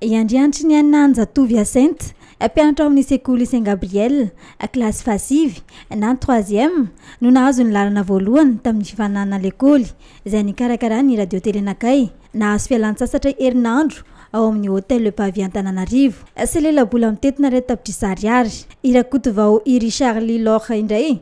I Andriantriniaina Anjatovo Hyacinthe, mpianatra ao amin'ny sekoly Saint Gabriel, kilasy fahasivy na troisième, no nahazo ny laharana voalohany tamin'ny fifaninanana lekoly izay nikarakaran'ny Radio Télé Nakay. Nahazo fialan-tsasatra herinandro ao amin'ny Hotel Le Pavie Antananarivo sy lelabola mitentina 1 tapitrisa ariary. I Rakotovao i Richard Laure indray,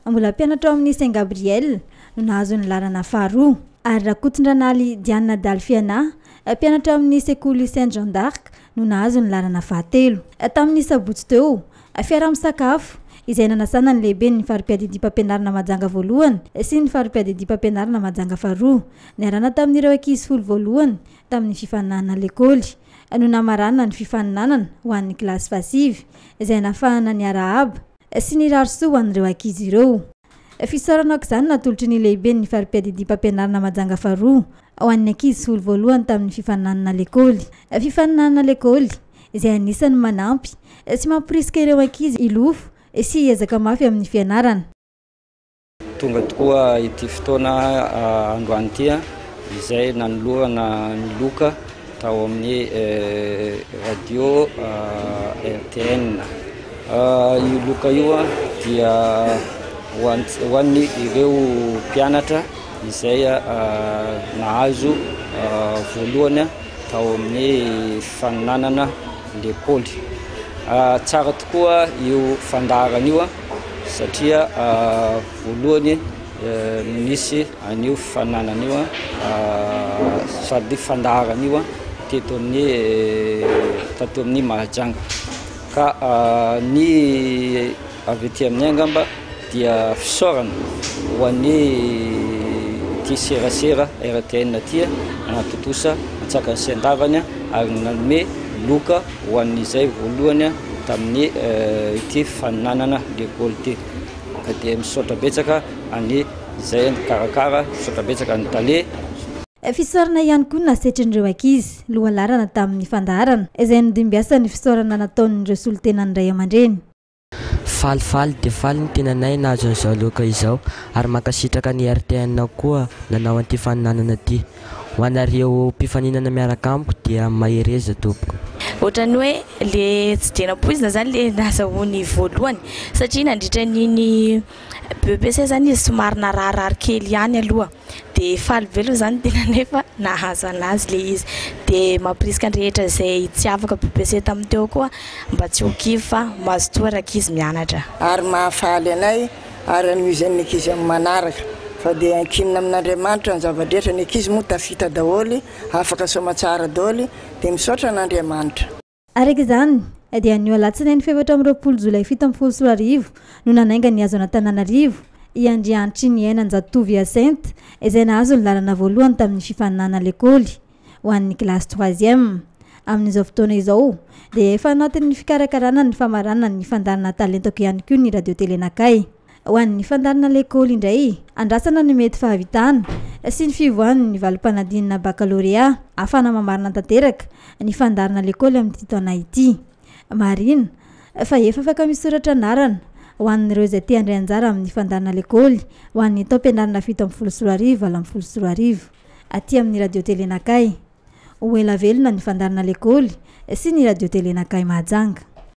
mbola mpianatra ao amin'ny Saint Gabriel, no nahazo ny laharana faharoa. Ary Rakotondran'Aly Diana Dalfiana, mpianatra amin'ny sekoly Saint Jean d'Arc, no nahazo ny laharana fahatelo. Tamin'ny sabotsy teo, fiaraha-misakafo izay nanasana ny lehiben'ny fari-piadidiam-pampianarana Mahajanga voalohany sy ny fari-piadidiam-pampianarana Mahajanga faharoa, niarahana tamin'ireo ankizy 10 voalohany tamin'ny fifaninanana lekoly, no namarana ny fifaninanana ho an'ny kilasy fahasivy izay nahafahana niarahaba sy nirary soa ho an'ireo ankizy ireo. Fisaorana aoka izany natolotry ny lehiben'ny fari-piadidiam-pampianarana Mahajanga faharoa ho an'ny ankizy 10 voalohany tamin'ny fifaninanana lekoly. Fifaninanana lekoly izay anisan'ny manampy sy mamporisika ireo ankizy hilofo sy hiezaka mafy amin'ny fianarana. Tonga tokoa ity fotoana androany ity izay nanolorana ny loka tao amin'ny radio RTN. Io loka io dia ho an'ny ireo mpianatra izay nahazo voalohany tao amin'ny fifaninanana lekoly. Tsara tokoa io fandaharana io satria voalohany nisy an'io fifaninanana io sady fandaharana io teto amin'ny tato amin'ny Mahajanga. Ka ny avy aty aminay angamba dia fisaorana ho an'ny ity serasera RTN ity nanatontosa antsakany sy andavany ary nanome loka ho an'izay voalohany tamin'ny ity fifaninanana lekoly ity. Ka dia misaotra betsaka any izay nikarakara, misaotra betsaka ny tale. Fisaorana ihany koa nasetrin'ireo ankizy lohalaharana tamin'ny fandaharana izay nodimbiasan'ny fisaorana nataon'ireo solontenan'ny ray aman-dreny. Falifaly dia faly ny tenanay nahazo an'izao loka izao ary mankasitraka ny RTN koa nanao an'ity fifaninanana ity. Ho anareo mpifaninana miaraka amiko dia mahereza tompoko. Ohatran'ny hoe le tsy dia nampoizina zany le nazahoany voalohany satria nandritra n'iny BEPC zany izy somary nararirary kely ihany aloha, dia faly be aloha zany tena nefa nahazo anazy le izy, dia mampirisika ny rehetra izay tsy afaka BEPC tamin'ny teo koa mba tsy ho kivy fa mazotoa rankizy mianatra. Ary mahafaly anay ary anohizan'ny ankizy amin'ny manaraka fa dia ankinina amin'Andriamanitra ny zava-drehetra, ny ankizy moa tafita daholo, afaka soamatsara daholo, dia misaotra an'Andriamanitra. Araka izany, dia anio alatsinainy 24 jolay 2017 no nanainga ny hazo an'Antananarivo i Andriantriniaina Anjatovo Hyacinthe izay nahazo ny lalana voalohany tamin'ny fifaninanana lekoly ho an'ny kilasy troisième. Amin'izao fotoana izao dia efa anatin'ny fikarakarana ny famaranana ny fandaharana Talentako ihany koa ny Radio Télé Nakay. Ho an'ny fandaharana lekoly indray, andrasana ny mety fahavitana sy ny fivoahan'ny valim-panadinana bakalorea ahafahana mamarana tanteraka ny fandaharana lekoly amin'ity taona ity. Marihina fa efa afaka misoratra anarana ho an'ireo izay te handray anjara amin'ny fandaharana lekoly ho an'ny taom-pianarana 2017 2018 aty amin'ny Radio Télé Nakay. Ho ela velona ny fandaharana lekoly sy ny Radio Télé Nakay Mahajanga.